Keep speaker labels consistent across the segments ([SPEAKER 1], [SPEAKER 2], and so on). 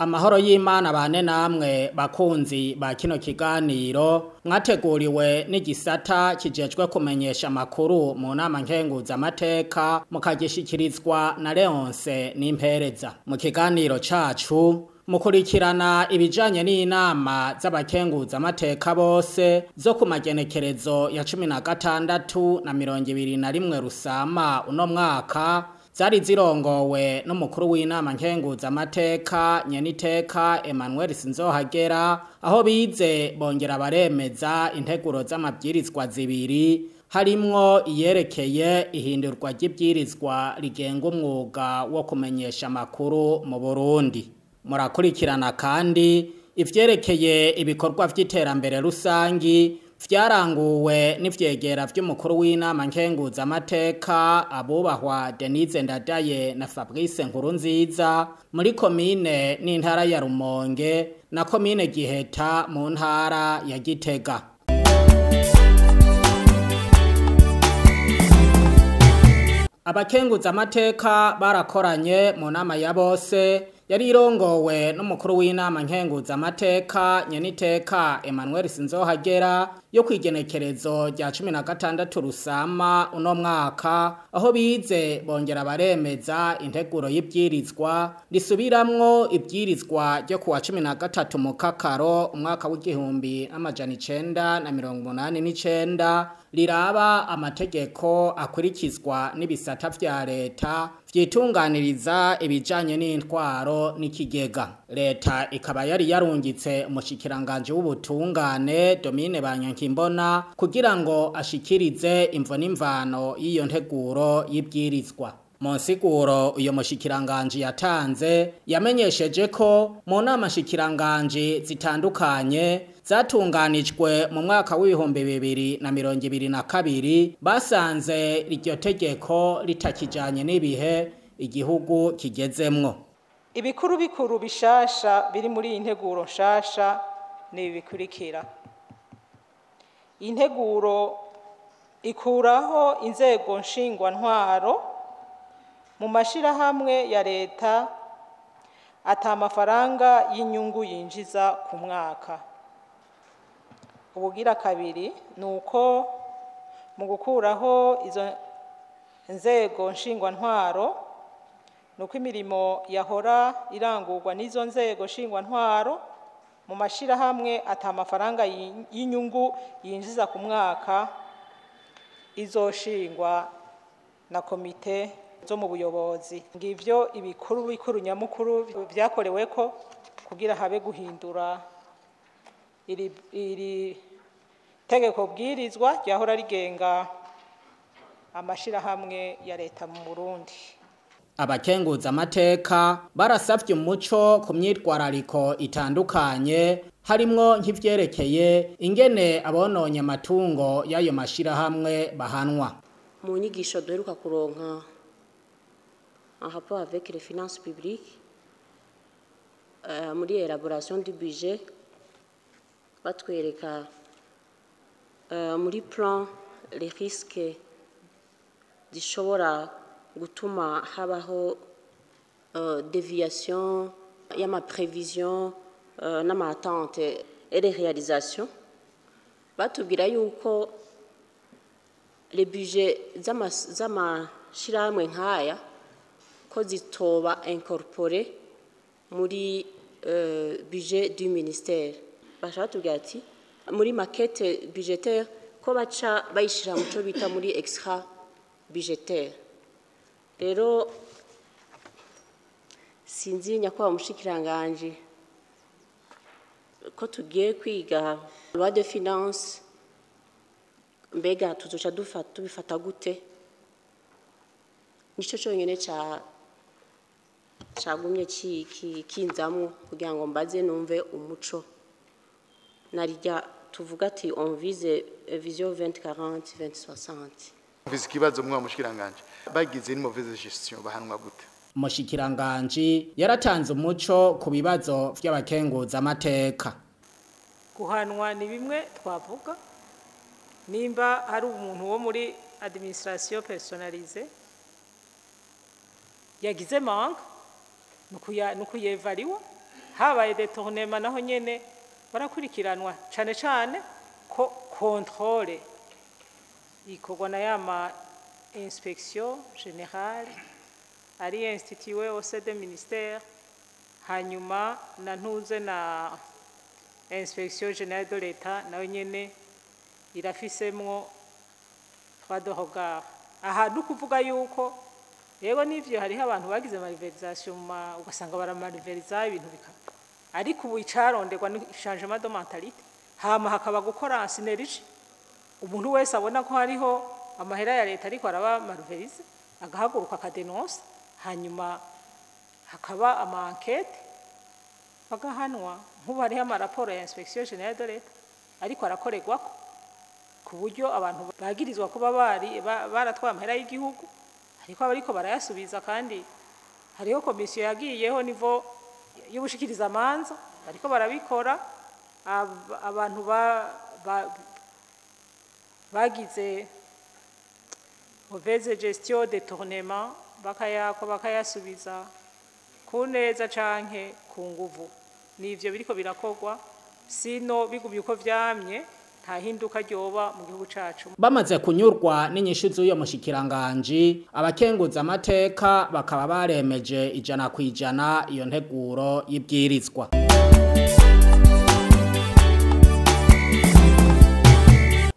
[SPEAKER 1] Amahoro y'Imana bane namwe bakunzi ba kino kiganiro mwateguriwe n'igisata kijejwe kumenyesha amakuru mu nama nkenguza amateka mukagishikirizwa na Leonce Nimpereza. Mu kiganiro cacu mukurikirana ibijanye n'inama z'abakenguza amateka bose zo ku magenekerezo ya 16 na 21 Rusama uno mwaka zari zirongowe n'umukuru w'inama nkenguza amateka nyeniteka Emmanuel Sinzohagera, aho bize bongera baremeza integuro z'amabwirizwa zibiri harimwo iyerekeye ihindurwa ry'ibwirizwa rigenga umwuga wo kumenyesha amakuru mu Burundi. Murakurikirana kandi ivyerekeye ibikorwa vy'iterambere rusangi vyaranguwe n'ivyegera vy'umukuru w'inama nkenguza amateka abubahwa Denise Ndadaye na Fabrice Nkurunziza muri komine n'intara ya Rumonge na komine Giheta mu ntara ya Gitega. Abakenguza amateka barakoranye mu nama ya bose yari irongowe n'umukuru w'inama nkenguza amateka nyeniteka Emmanuel Sinzohagera yo kwigenekerezo rya 16 Rusama uno mwaka, aho bize bongera baremeza integuro y'ibwirizwa risubiramwo ibwirizwa ryo kuwa 13 Mukakaro umwaka w'igihumbi amajana 989 riraba amategeko akurikizwa n'ibisata vya leta vyitunganiriza ibijanye n'intwaro n'ikigega. Leta ikaba yari yarungitse umushikiranganje w'ubutungane Domine Banyankimbona kugira ngo ashikirize imvo n'imvano y'iyo nteguro y'ibwirizwa. Mu nsiguro uyo mushikiranganje yatanze yamenyesheje ko mu nama shikiranganje zitandukanye zatunganijwe mu mwaka w'ibihumbi 2022 basanze iryo tegeko ritakijanye n'ibihe igihugu kigezemwo.
[SPEAKER 2] Ibikuru bikuru bishasha biri muri iyi nteguro nshasha ni bikurikira. Integuro ikuraho inzego nshingwantwaro mu mashirahamwe ya leta ata mafaranga y'inyungu yinjiza ku mwaka. Ubugira kabiri nuko mu gukuraho izo nzego nshingwantwaro nuko imirimo yahora irangurwa n'izo nzego nshingwantwaro mu mashirahamwe ata mafaranga y'inyungu yinjiza ku mwaka izoshingwa na komite zo mu buyobozi. Ngivyo ibikuru bikuru nyamukuru vyakoreweko kugira habe guhindura iri tegeko bwirizwa ryahora rigenga amashirahamwe ya leta mu Burundi.
[SPEAKER 1] Abakenguza amateka barasavye umuco ku myitwarariko itandukanye harimwo nk'ivyerekeye ingene abononye amatungo y'ayo mashirahamwe bahanwa.
[SPEAKER 3] Mu nyigisho duheruka kuronka en rapport avec les finances publiques muri élaboration du budget batwereka muri plan les risques zishobora gutuma habaho déviation y'ama prévision n'ama attente et les réalisations. Batubwira yuko les budgets z'amashirahamwe nkaya ko zitoba incorporé muri budget du ministère. Bashaka batubwira ati muri maquette budgétaire ko baca bayishira mu cyo bita muri extra budgétaire. Rero sinzi nyakubahwa mushikiranganje ko tugiye kwiga loi de finance, mbega tuzoca tubifata gute? Nico cyonyine ca cagumye kinzamwo kugira ngo mbaze numve umuco. Narijya tuvuga ati on vise vision 2040 2060.
[SPEAKER 4] Mvise ikibazo mwa mushikiranganje bagize ni mauvaise gestion bahanwa gute?
[SPEAKER 1] Umushikiranganje yaratanze umuco ku bibazo vy'abakenguza amateka.
[SPEAKER 2] Guhanwa ni bimwe twavuga nimba hari umuntu wo muri administration personnalisée yagize manque nukuyevariwa Habaye détournement naho nyene barakurikiranwa, cane cane ko contrôle ikorwa na yama inspection générale ari institué au sein des ministères, hanyuma na ntuze na inspection générale de l'État nayo nyene irafisemwo droit de regard. Aha nukuvuga yuko yego nivyo hariho abantu bagize malversation, ugasanga baramalverza ibintu bikaba, ariko ubu icaronderwa ni changement de mentalité, hama hakaba gukora synergie. Umuntu wese abona ko hariho amahera ya leta ariko araba malversé agahaguruka akadenonsa, hanyuma hakaba ama enquête bagahanwa. Nk'ubu hariho amaraporo ya inspection générale de l'État ariko arakorerwako ku buryo abantu bagirizwa kuba bari baratwaye amahera y'igihugu, ariko abariko barayasubiza. Kandi hariho komisiyo yagiyeho niveau y'ubushikiriza amanza, bariko barabikora. Abantu bagize mauvaise gestion, détournement, bakayako bakayasubiza ku neza canke ku nguvu. Nivyo biriko birakorwa, sino bigumye uko vyamye nta hinduka ryoba mu gihugu cacu.
[SPEAKER 1] Bamaze kunyurwa n'inyishu z'uyo mushikiranganji, abakenguza amateka bakaba baremeje 100% iyo nteguro y'ibwirizwa.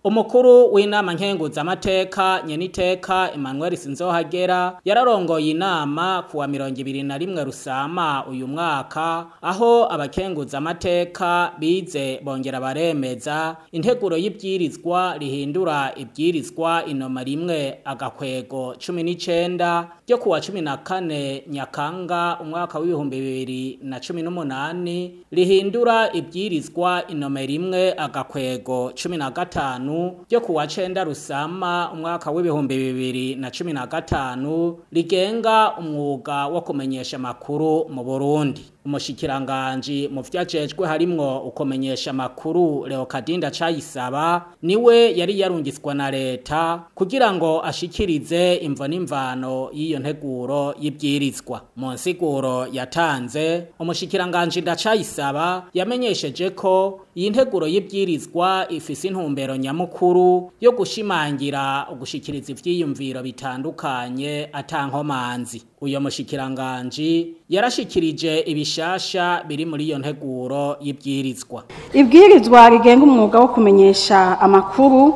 [SPEAKER 1] Umukuru w'inama nkenguza amateka nyeniteka Emmanuel Sinzohagera yararongoye inama kuwa 21 Rusama uyu mwaka, aho abakenguza amateka bize bongera baremeza integuro y'ibwirizwa rihindura ibwirizwa inoma 1-19 ryo kuwa 14 Nyakanga umwaka w'ibihumbi 2018 rihindura ibwirizwa inoma 1-15 ryo kuwa 9 Rusama umwaka w'ibihumbi 2015 rigenga umwuga wo kumenyesha makuru mu Burundi. Umushikiranganji mu vyajejwe harimwo ukomenyesha makuru Leokadinda Cayisaba niwe yari yarungitswa na leta kugira ngo ashikirize imvo n'imvano y'iyo nteguro y'ibwirizwa. Mu nsiguro yatanze, umushikiranganji Ndacayisaba yamenyesheje ko iyi nteguro y'ibwirizwa ifise intumbero nyamukuru yo gushimangira ugushikiriza ivyiyumviro bitandukanye atankomanzi. Uyo mushikiranganji yarashikirije ibishasha biri muri iyo nteguro y'ibwirizwa.
[SPEAKER 5] Ibwirizwa rigenga umwuga wo kumenyesha amakuru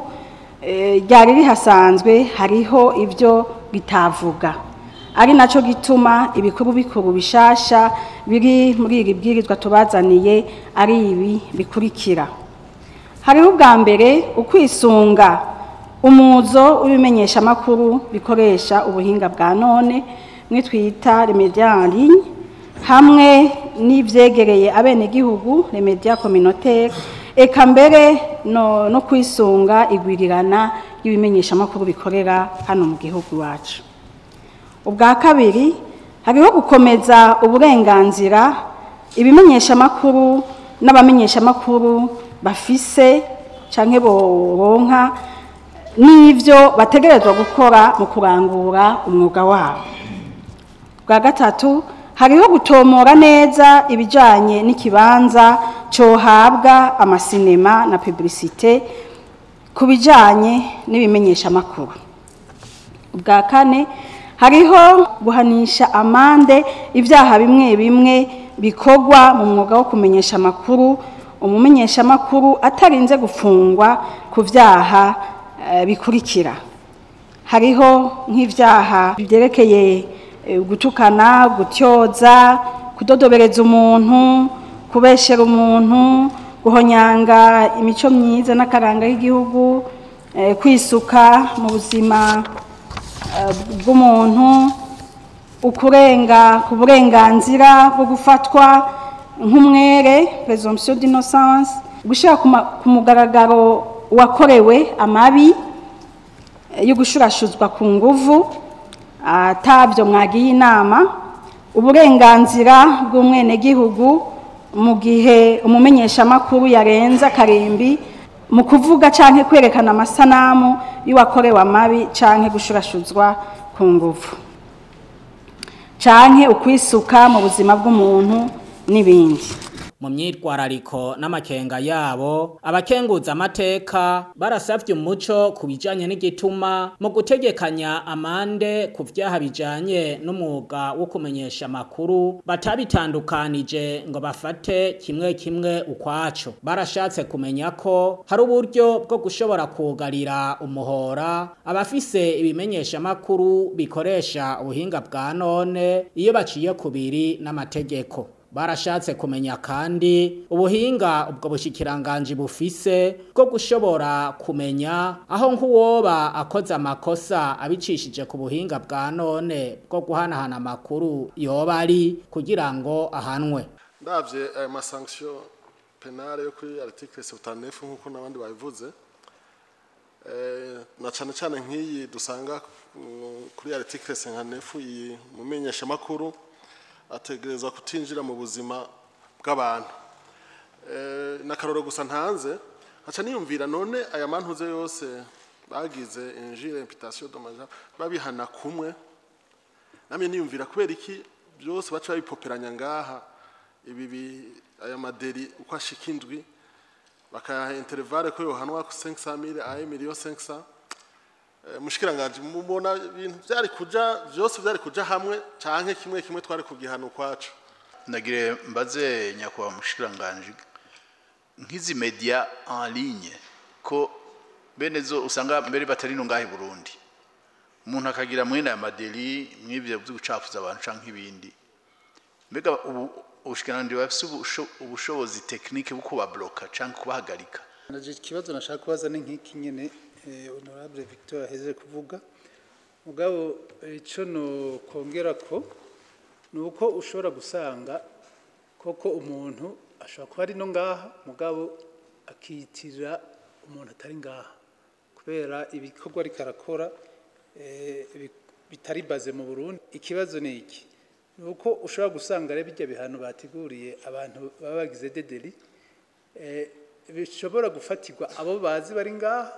[SPEAKER 5] ryari rihasanzwe, hariho ivyo bitavuga, ari naco gituma ibikuru bikuru bishasha biri muri iri bwirizwa tubazaniye ari ibi bikurikira. Hariho ubwa mbere ukwisunga umuzo w'ibimenyesha makuru bikoresha ubuhinga bwa none mwe twita les médias en ligne, hamwe n'ivyegereye abenegihugu les médias communautaires, eka mbere no kwisunga igwirirana y'ibimenyesha makuru bikorera hano mu gihugu iwacu. Ubwa kabiri hariho gukomeza uburenganzira ibimenyesha makuru n'abamenyesha makuru bafise canke boronka n'ivyo bategerezwa gukora mu kurangura umwuga wabo. Ubwa gatatu hariho gutomora neza ibijanye n'ikibanza cohabwa amasinema na publicité ku bijanye n'ibimenyesha makuru. Ubwa kane hariho guhanisha amande ivyaha bimwe bimwe bikorwa mu mwuga wo kumenyesha amakuru, umumenyesha makuru atarinze gufungwa ku vyaha bikurikira. Hariho nk'ivyaha byerekeye gutukana, gutyoza, kudodobereza umuntu, kubeshera umuntu, guhonyanga imico myiza n'akaranga y'igihugu, kwisuka mu buzima bw'umuntu, ukurenga ku burenganzira bwo gufatwa nk'umwere, présomption d'innocence, gushira ku mugaragaro wakorewe amabi yo gushurashuzwa ku nguvu atabyo mwagiye inama, uburenganzira bw'umwenegihugu mu gihe umumenyesha makuru yarenza karimbi mu kuvuga canke kwerekana amasanamu y'uwakorewe amabi canke gushurashuzwa ku nguvu, canke ukwisuka mu buzima bw'umuntu n'ibindi.
[SPEAKER 1] Mu myitwarariko n'amakenga yabo, abakenguza amateka barasavye umuco ku bijanye n'igituma mu gutegekanya amande ku vyaha bijanye n'umwuga wo kumenyesha amakuru batabitandukanije ngo bafate kimwe kimwe ukwaco. Barashatse kumenya ko hari uburyo bwo gushobora kugarira umuhora abafise ibimenyesha amakuru bikoresha ubuhinga bwa none iyo baciye kubiri n'amategeko. Barashatse kumenya kandi ubuhinga ubwo bushikiranganje bufise bwo gushobora kumenya aho nk'uwoba akoze amakosa abicishije ku buhinga bwa none bwo guhanahana amakuru yoba ari kugira ngo ahanwe.
[SPEAKER 6] Ndavye ayo masanction penale yo kuri article 79 nkuko nabandi babivuze, na cane cane nk'iyi dusanga kuri article 59 iyi mumenyesha makuru ategerezwa kutinjira mu buzima bw'abantu. Nakaroro gusa ntanze aca niyumvira none aya mantuze yose bagize injure imputation dommage babihana kumwe, namye niyumvira kubera iki byose baca babipoperanya ngaha ibi aya maderi uko ashika indwi bakayaha intervalle ko yohanwa ku 500,000 à 1,500,000. Mushikiranganje mubona ibintu byari kuja byose byari kuja hamwe canke kimwe kimwe twari kugihana ukwacu.
[SPEAKER 7] Nagire mbaze nyakwa mushikiranganje nkizi media en ligne ko benezo usanga mbere batari no ngahe Burundi, umuntu akagira mwene aya madeli mwivyo byo gucafuza abantu canke ibindi, mbega ubu ubushikiranganje bafise ubushobozi technique bwo kubabloka canke kubahagarika?
[SPEAKER 8] Naje ikibazo nashaka kubaza ni nk'iki nyene Honorable Victor aheze kuvuga, mugabo ico no kongera ko nuko ushobora gusanga koko umuntu ashobora kuba ari no ngaha mugabo akitira umuntu atari ngaha kubera ibikorwa ariko arakora bitari baze mu Burundi. Ikibazo ni iki, nuko ushobora gusanga rero bijya bihano bateguriye abantu baba bagize dedeli bishobora gufatirwa abo bazi bari ngaha,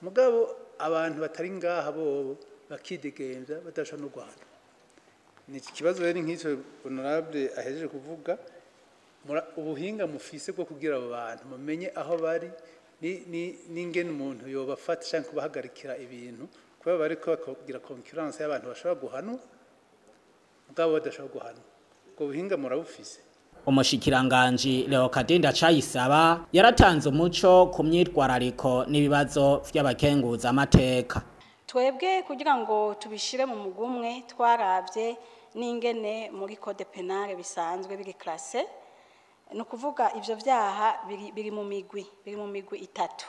[SPEAKER 8] mugabo abantu batari ngaha bobo bakidegemvya badashobora no guhana. Ni iki kibazo rero nk'icyo Honorable ahejeje kuvuga, ubuhinga mufise bwo kugira abo bantu mumenye aho bari n'ingene umuntu yobafata canke kubahagarikira ibintu, kubera bariko bakagira concurrence y'abantu bashobora guhanwa mugabo badashobora guhanwa. Ubwo buhinga murabufise?
[SPEAKER 1] Umushikiranganji Leokadinda Ndacayisaba yaratanze umuco ku myitwarariko n'ibibazo vy'abakenguza amateka.
[SPEAKER 5] Twebwe kugira ngo tubishire mu mugumwe twaravye n'ingene muri code penale bisanzwe biri classé, no kuvuga ivyo vyaha biri mu migwi, biri mu migwi itatu.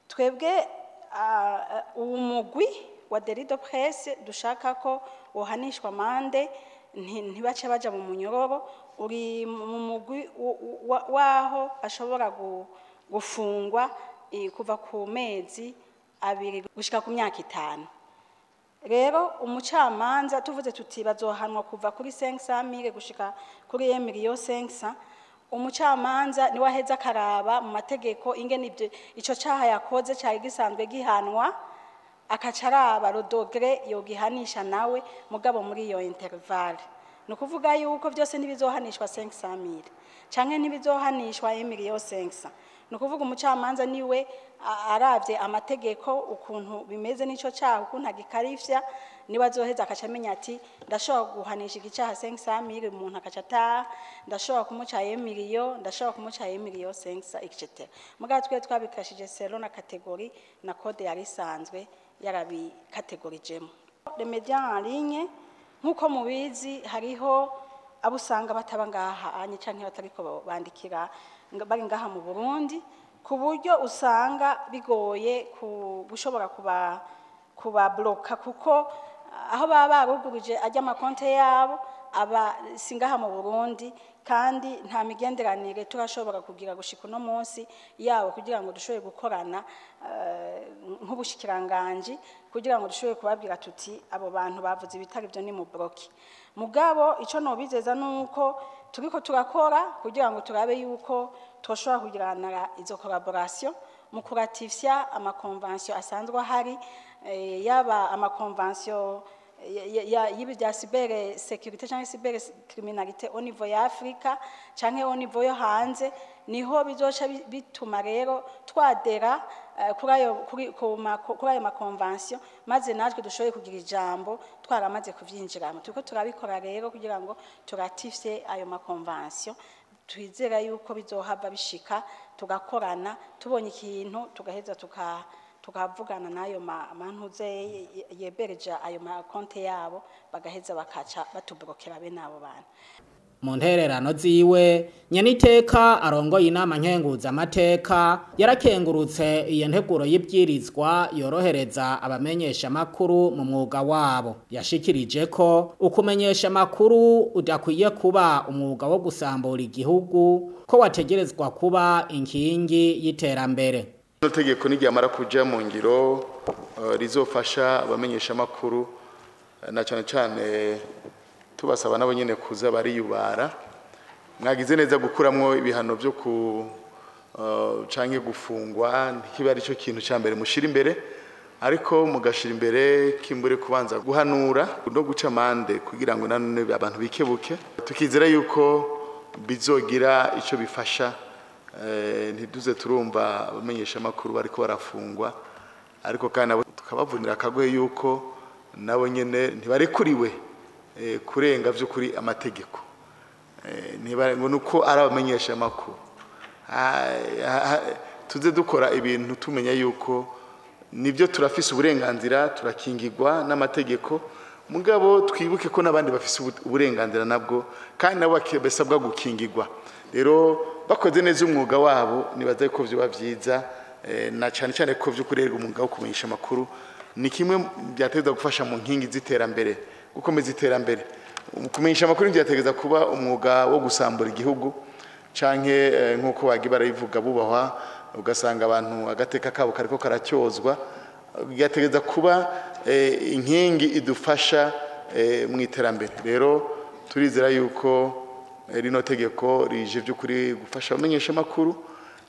[SPEAKER 5] Twebwe uwo mugwi wa délit de presse dushaka ko wohanishwa amande ntibace baja mu munyororo, uri mu mugwi waho ashobora gufungwa kuva ku mezi 2 gushika ku myaka 5. Rero umucamanza tuvuze tuti bazohanwa kuva kuri 500,000 gushika kuri 1,500,000, umucamanza niwe aheza akaraba mu mategeko ingene ibyo ico caha yakoze cari gisanzwe gihanwa, akacaraba rodogre yogihanisha nawe mugabo muri iyo intervalle. No kuvuga yuko byose ntibizohanishwa 500,000 canke ntibizohanishwa 1,500,000. No kuvuga umucamanza niwe aravye amategeko ukuntu bimeze nico caha ukuntu agikarifya, niwe azoheza akacamenya ati ndashobora guhanisha igicaha 500,000 umuntu akaca ataha, ndashobora kumuca 1,000,000, ndashobora kumuca 1,500,000 etc. Mugabo twe twabikashije selon na catégorie na code yari isanzwe yarabikategorijemo. Les médias en ligne nkuko mubizi hariho abo usanga bataba ngaha anye canke batariko bandikira bari ngaha mu Burundi, ku buryo usanga bigoye gushobora kuba bloka, kuko aho baba baruguruje ajya amakonte yabo aba singaha mu Burundi, kandi nta migenderanire turashobora kugira gushika uno munsi yabo kugira ngo dushobore gukorana nk'ubushikiranganje kugira ngo dushobore kubabwira tuti abo bantu bavuze ibitari byo ni mu bloki. Mugabo ico nobizeza nuko turiko turakora kugira ngo turabe yuko toshobora kugirana izo collaboration mu kuratifya ama convention asanzwe ahari, yaba ama convention y'ibi bya cyber sécurité canke cyber criminalité au niveau ya Afrika canke au niveau yo hanze, niho bizoca bituma rero twadera kuri ayo ma convention, maze natwe dushoboye kugira ijambo twaramaze kuvyinjiramo. Turiko turabikora rero kugira ngo turatifye ayo ma convention. Twizera yuko bizohava bishika tugakorana, tubonye ikintu tugaheza tukavugana n'ayo mantuze yebereja ayo makonte yabo, bagaheza bakaca batubrokera bene abo bantu.
[SPEAKER 1] Mu ntererano ziwe, nyeniteka arongoye inama nkenguzamateka yarakengurutse iyo nteguro y'ibwirizwa yorohereza abamenyesha amakuru mu mwuga wabo. Yashikirije ko ukumenyesha amakuru udakwiye kuba umwuga wo gusambura igihugu, ko wategerezwa kuba inkingi y'iterambere.
[SPEAKER 4] Rino tegeko niryamara kuja mu ngiro rizofasha abamenyesha amakuru, na cyane cyane tubasaba nabo nyene kuza bariyubara. Mwagize neza gukuramwo ibihano byo ku canke gufungwa, ntikiba ari cyo kintu ca mbere mushira imbere, ariko mugashira imbere kimbure kubanza guhanura no guca amande kugira ngo nanone abantu bikebuke. Tukizera yuko bizogira ico bifasha, ntiduze turumva abamenyesha amakuru bariko barafungwa, ariko kandi nabo tukabavunira akagohe yuko nabo nyene ntibarekuriwe kurenga vy'ukuri amategeko, ngo nuko ari abamenyesha amakuru. Tuze dukora ibintu tumenya yuko nibyo turafise uburenganzira, turakingirwa n'amategeko, mugabo twibuke ko n'abandi bafise uburenganzira nabwo, kandi nabo basabwa gukingirwa. Rero bakoze neza umwuga wabo, nibaza ko vyoba vyiza, na cyane cyane ko vy'ukuri umwuga wo kumenyesha amakuru ni kimwe byateza gufasha mu nkingi z'iterambere, gukomeza iterambere. Kumenyesha amakuru byategeza kuba umwuga wo gusambura igihugu canke nkuko bagi barabivuga bubahwa, ugasanga abantu agateka kabo kariko karacyozwa. Byategeza kuba inkingi idufasha mu iterambere. Rero turizera yuko rino tegeko rije by'ukuri gufasha abamenyesha amakuru,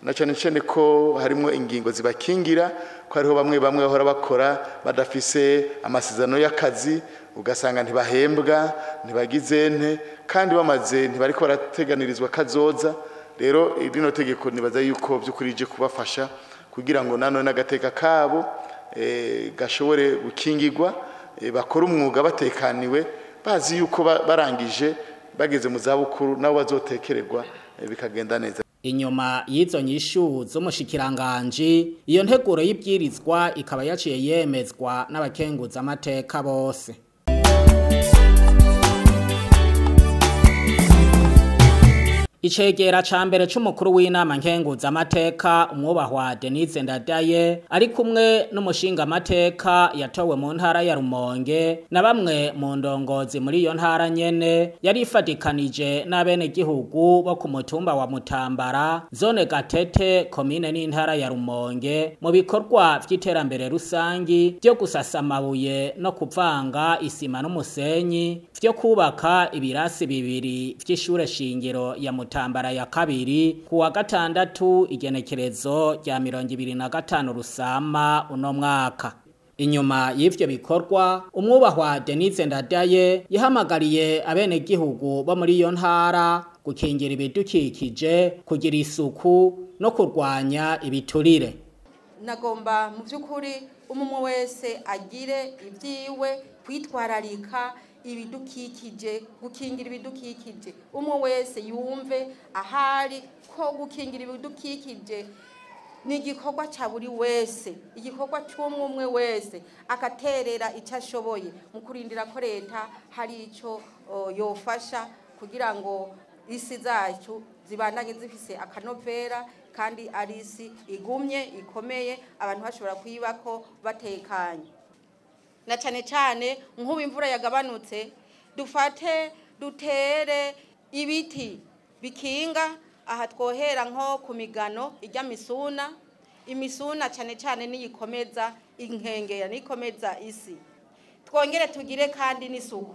[SPEAKER 4] na cyane cyane ko harimo ingingo zibakingira, ko hariho bamwe bamwe bahora bakora badafise amasezerano y'akazi, ugasanga ntibahembwa, ntibagize nte, kandi bamaze ntibariko barateganirizwa kazoza. Rero rino tegeko nibaza yuko by'ukuri rije kubafasha kugira ngo nanone agateka kabo gashobore gukingirwa, bakora umwuga batekaniwe, bazi yuko barangije bageze mu zabukuru nabo bazotekererwa, bikagenda neza.
[SPEAKER 1] Inyuma y'izo nyishu z'umushikiranganji, iyo nteguro y'ibwirizwa ikaba yaciye yemezwa n'abakenguzamateka bose. Icegera ca mbere c'umukuru w'inama nkenguzamateka umwubahwa Denise Ndadaye ari kumwe n'umushinga amateka yatowe mu ntara ya Rumonge na bamwe mu ndongozi muri iyo ntara nyene, yarifatikanije n'abenegihugu bo ku mutumba wa Mutambara, zone Gatete, komine n'intara ya Rumonge, mu bikorwa vy'iterambere rusangi byo gusasa amabuye no kuvanga isima n'umusenyi, vyo kubaka ibirasi bibiri vy'ishure shingiro ya Mutambara ya kabiri kuwa gatandatu igenekerezo rya 2025 Rusama uno mwaka. Inyuma y'ivyo bikorwa, umwubahwa Denise Ndadaye yahamagariye abenegihugu bo muri iyo ntara gukingira ibidukikije, kugira isuku no kurwanya ibiturire.
[SPEAKER 9] Nagomba mu by'ukuri umwe wese agire ibyiwe kwitwararika ibidukikije, gukingira ibidukikije. Umwe wese yumve ahari ko gukingira ibidukikije ni igikorwa cya buri wese, igikorwa cy'umwe wese akaterera icyo ashoboye mu kurindira ko leta hari icyo yofasha kugira ngo isi zacu zibandanye zifise akanovera, kandi ari isi igumye ikomeye abantu bashobora kuyibako batekanye. Na cyane cyane nk'ubu imvura yagabanutse, dufate dutere ibiti bikinga. Aha twohera nko ku migano ijya misuna, imisuna cyane cyane niyikomeza inkengera, niyikomeza isi. Twongere tugire kandi n'isuku.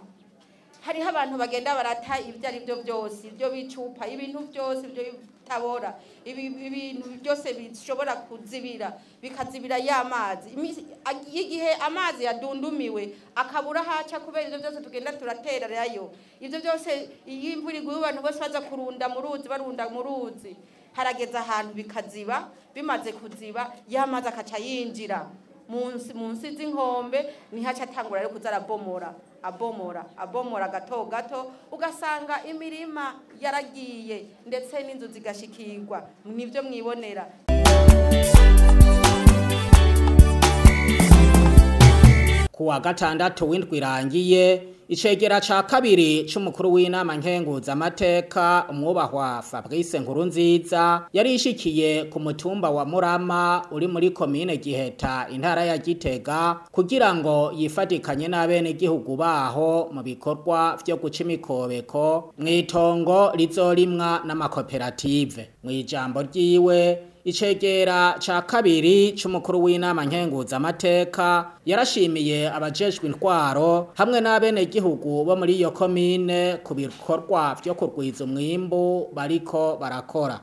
[SPEAKER 9] Hariho abantu bagenda barata ibyo ari byo byose, ibyo bicupa, ibintu byose ibyo bitabora, ibintu byose bishobora kuzibira bikazibira ya mazi. Igihe amazi yadundumiwe akabura haca kubera ivyo byose tugenda turatererayo, ivyo byose iyo imvura iguye abantu bose baza kurunda mu ruzi, barunda mu ruzi, harageza ahantu bikaziba. Bimaze kuziba ya mazi akaca yinjira munsi z'inkombe, nihaca atangura rero kuza arabomora abomora abomora gato gato, ugasanga imirima yaragiye ndetse n'inzu zigashikirwa. Nivyo mwibonera.
[SPEAKER 1] Kuwa gatandatu w'indwi irangiye, icegera ca kabiri c'umukuru w'inama nkenguzamateka umwubahwa Fabrice Nkurunziza yarishikiye ku mutumba wa Murama uri muri komine Giheta intara ya Gitega kugira ngo yifatikanye n'abenegihugu baho mu bikorwa vyo guca imikobeko mw'itongo rizorimwa n'amakoperative. Mw'ijambo ryiwe, icegera ca kabiri c'umukuru w'inama nkenguzamateka yarashimiye abajejwe intwaro hamwe n'abenegihugu bo muri iyo komine ku bikorwa vyo kurwiza umwimbu bariko barakora.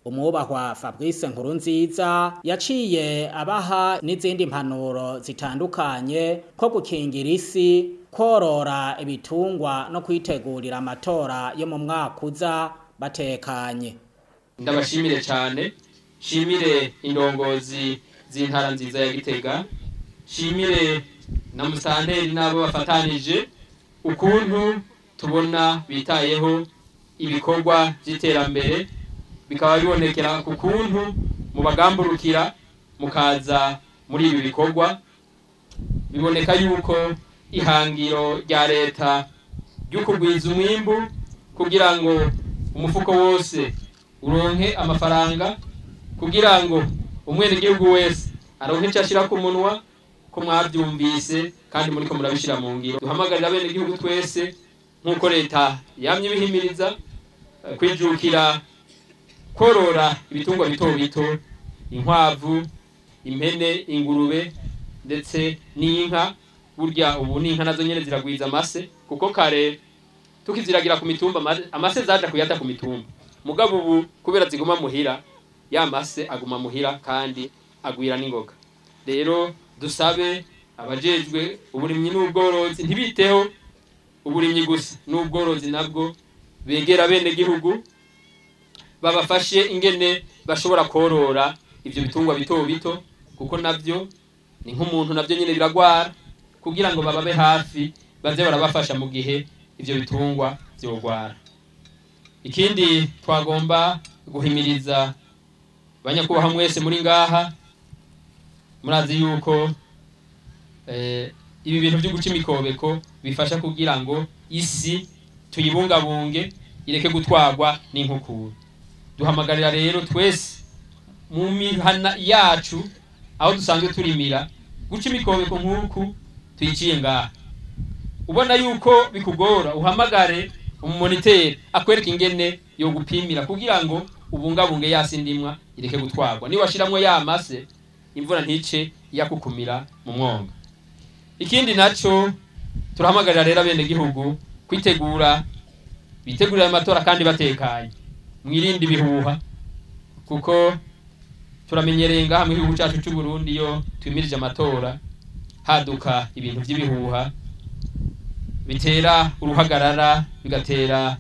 [SPEAKER 1] Umwubahwa Fabrice Nkurunziza yaciye abaha n'izindi mpanuro zitandukanye ko gukingira isi, korora ibitungwa no kwitegurira amatora yo mu mwaka uza batekanye.
[SPEAKER 10] Ndabashimire cyane, shimire indongozi z'intara nziza ya Gitega, shimire na musanteri n'abo bafatanije ukuntu tubona bitayeho ibikorwa by'iterambere, bikaba bibonekera ku kuntu mubagamburukira mukaza muri ibi bikorwa. Biboneka yuko ihangiro rya leta ryo kugwiza umwimbu kugira ngo umufuko wose uronke amafaranga, kugira ngo umwenegihugu wese aronke icyo ashira ku munwa, ko mwabyumvise kandi muriko murabishira mu ngiro. Duhamagarira abenegihugu twese nk'uko leta yamye ibihimiriza kwijukira korora ibitungwa bito bito, inkwavu, impene, ingurube ndetse n'inka. Burya ubu n'inka nazo nyene ziragwiza amase, kuko kare tukiziragira ku mitumba amase zaja kuyata ku mitumba, mugabo ubu kubera ziguma muhira ya mase aguma muhira kandi agwira n'ingoga. Rero dusabe abajejwe uburimyi n'ubworozi ntibiteho uburimyi gusa n'ubworozi nabwo, begera bene gihugu babafashe ingene bashobora korora ivyo bitungwa bito bito, kuko navyo ni nk'umuntu, navyo nyene biragwara, kugira ngo bababe hafi baze barabafasha mu gihe ivyo bitungwa vyogwara. Ikindi twagomba guhimiriza banyakubaha mwese muri ngaha, murazi yuko ibi bintu byo guca imikobeko bifasha kugira ngo isi tuyibungabunge ireke gutwarwa n'inkukura. Duhamagarira rero twese mu mihana yacu aho dusanzwe turimira guca imikobeko nk'uku tuyiciye ngaha. Ubona yuko bikugora uhamagare umumoniteri akwereka ingene yo gupimira kugira ngo ubungabunge yasi ndimwa ireke gutwarwa. Niba washiramwe ya mase imvura ntice yakukumira mu mwonga. Ikindi naco turahamagarira rero abene gihugu kwitegura, bitegurira amatora kandi batekanye, mwirinde ibihuha, kuko turamenyereye ngaha mu gihugu cyacu cy'u Burundi yo twimirije amatora haduka ibintu by'ibihuha bitera uruhagarara, bigatera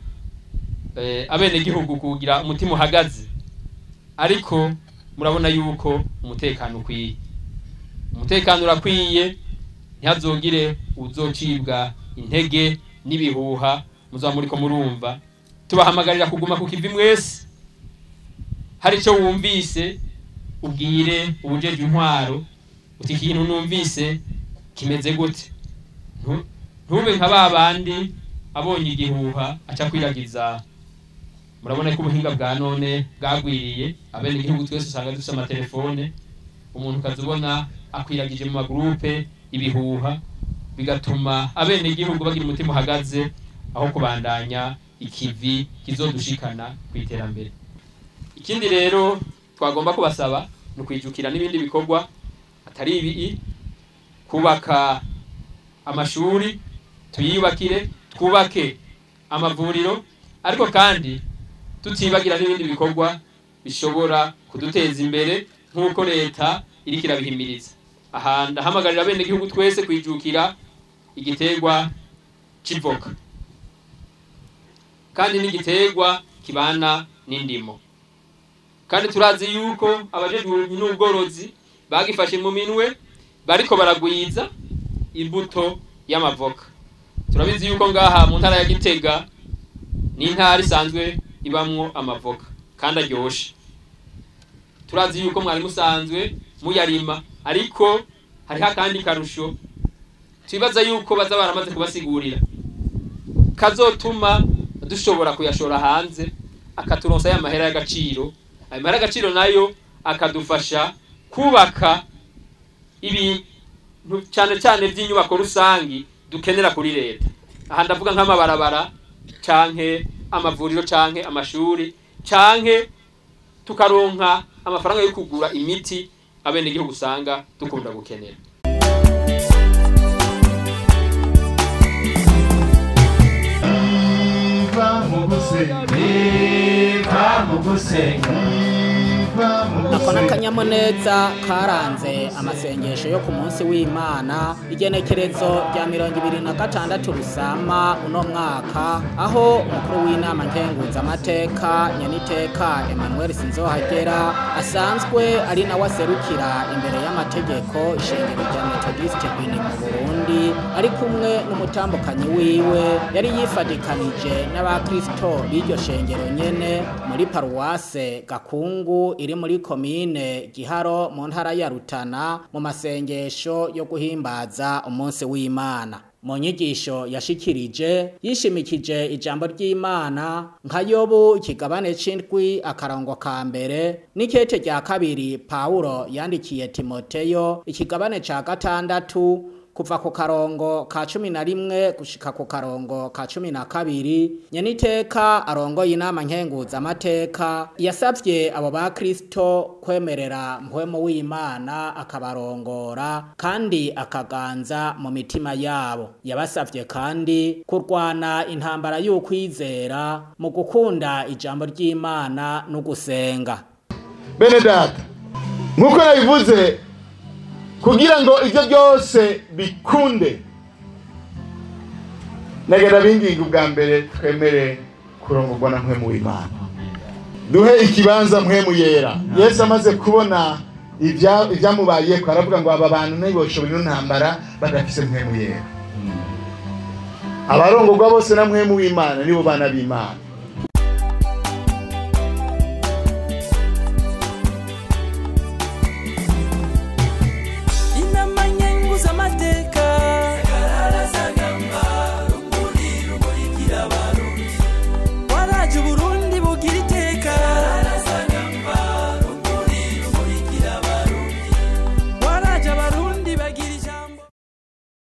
[SPEAKER 10] abene gihugu kugira umutima uhagaze. Ariko murabona yuko umutekano ukwiye, umutekano urakwiye, ntihazogire uzocibwa intege n'ibihuha muzaba muriko murumva. Tubahamagarira kuguma ku kivi mwese, hari ico wumvise ubwire ubujeje intwaro uti ikintu numvise kimeze gute. Ntube nka babandi abonye igihuha aca kwiragiza. Murabona ko ubuhinga bwa none bwagwiriye, abene igihugu twese usanga dufise amatelefone, umuntu kazubona akwiragije mu magroupe ibihuha, bigatuma abene igihugu bagira umutima uhagaze aho kubandanya ikivi kizodushikana ku iterambere. Ikindi rero twagomba kubasaba ni kwijukira n'ibindi bikorwa atari ibi, kubaka amashuri tuyiyubakire, twubake amavuriro, ariko kandi Tutibagira n'ibindi bikorwa bishobora kuduteza imbere nk'uko leta iriko irabihimiriza. Aha ndahamagarira abenegihugu twese kwijukira igiterwa c'ivoka, kandi n'igiterwa kibana n'indimo. Kandi turazi yuko abajejwe n'ubworozi bagifashe mu minwe, bariko baragwiza imbuto y'amavoka. Turabizi yuko ngaha mu ntara ya Gitega ni intara isanzwe ibamwo amavoka kandi aryoshe. Turazi yuko mwari musanzwe muyarima, ariko hariho akandi karusho twibaza yuko baza baramaze kubasigurira kazotuma dushobora kuyashora hanze, akaturonsa ya mahera y'agaciro. Ayo mahera y'agaciro nayo akadufasha kubaka ibintu cyane cyane by'inyubako rusangi dukenera kuri leta. Aha ndavuga nk'amabarabara canke amavuriro canke amashuri, canke tukaronka amafaranga yo kugura imiti abenegihugu usanga dukunda gukenera.
[SPEAKER 1] Ako n'akanyamuneza karanze amasengesho yo ku munsi w'Imana, igenekerezo rya 26 Rusama uno mwaka, aho umukuru w'inama nkenguzamateka Nyeniteka Emmanuel Sinzohagera asanzwe ari nawe aserukira imbere y'amategeko ishengero rya Methodiste Unie mu Burundi, ari kumwe n'umutambukanyi wiwe yari yifadikanije n'abakristo b'iryo shengero nyene muri paruwase Gakungu iri muri komine Giharo mu ntara ya Rutana, mu masengesho yo guhimbaza umunsi w'Imana. Mu nyigisho yashikirije yishimikije ijambo ry'Imana nka Yobu ikigabane c'indwi akarongo ka mbere n'ikete rya kabiri Paulo yandikiye Timoteyo ikigabane ca 6 kuva ku karongo ka 11 gushika ku karongo ka 12. Nyeniteka arongoye inama nkenguza amateka yasavye abo ba Kristo kwemerera mpwemo w'Imana akabarongora kandi akaganza mu mitima yabo. Yabasavye kandi kurwana intambara y'ukwizera mu gukunda ijambo ry'Imana no gusenga.
[SPEAKER 4] Bene data, nkuko nabivuze, kugira ngo ivyo byose bikunde, nagenda binginga ubwa mbere twemere kurongorwa na mpwemu w'Imana, duhe ikibanza mpwemu yera. Yesu amaze kubona ibyamubayeko aravuga ngo aba bantu ntiboshobora intambara badafise mpwemu yera. Abarongorwa bose na mpwemu w'Imana nibo bana b'Imana.